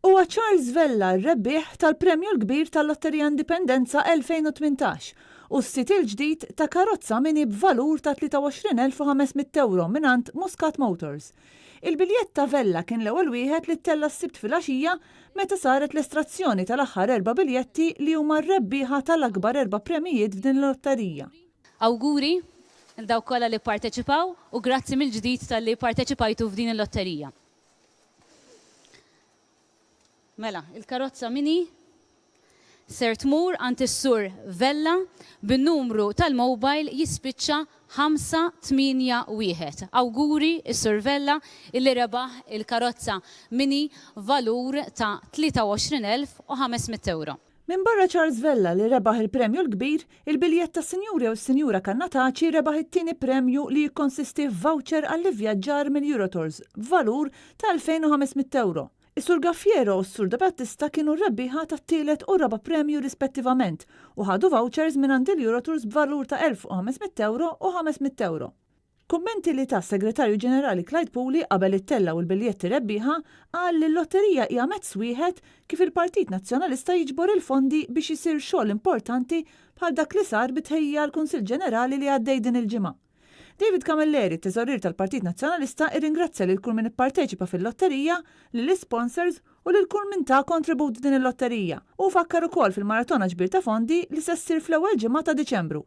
Huwa Charles Vella r-rebbieħ tal-premju l-kbir tal-Lotterija Indipendenza 2018 u s-sid il-ġdid ta' karozza Mini b'valur ta' 23,500 ewro mingħand Muscat Motors. Il-biljett ta' Vella kien l-ewwel wieħed li ttella' s-Sibt filgħaxija meta saret l-estrazzjoni tal-aħħar erba' biljetti li huma r-rebbieħa tal-akbar erba' premjijiet f'din il-lotterija. Awguri lil dawk kollha li pparteċipaw u grazzi mill-ġdid talli pparteċipajtu f'din il-lotterija. Mela, il-karozza Mini ser tmur għand is-Sur Vella bin-numru tal-mobile jispiċċa 581. Awguri s-Sur Vella illi rebaħ il-karozza Mini valur ta' 23,500 ewro. Minbarra Charles Vella li rebaħ il-premju l-kbir, il-biljett tas-Sinjur jew is-Sinjura Cannataci rebaħ it-tieni premju li jikkonsisti f'voucher għall-ivvjaġġar mill-Eurotours b'valur ta' 2,500 ewro. Is-Sur Gaffiero u s-Sur De Battista kienu r-rebbieħa tat-tielet u r-raba' premju rispettivament u ħadu vouchers mingħand il-Eurotours b'valur ta' 1,500 ewro u 500 ewro. Kummenti li ta s-Segretarju Ġenerali Clyde Puli qabel ittellgħu l-biljetti rebbieħa qal li l-lotterija hija mezz wieħed kif il-Partit Nazzjonalista jiġbor il-fondi biex isir xogħol importanti bħal dak li sar bi tħejjija għall-Kunsill Ġenerali li għaddej din il-ġimgħa. David Camilleri, Teżorier tal-Partit Nazzjonalista irringrazzja lil kull min ipparteċipa fil-lotterija, lill-isponsors u lil kull min ta kontribut f'din il-lotterija. Hu fakkar ukoll fil-maratona ġbir ta' fondi li se ssir fl-ewwel ġimgħa ta' Diċembru.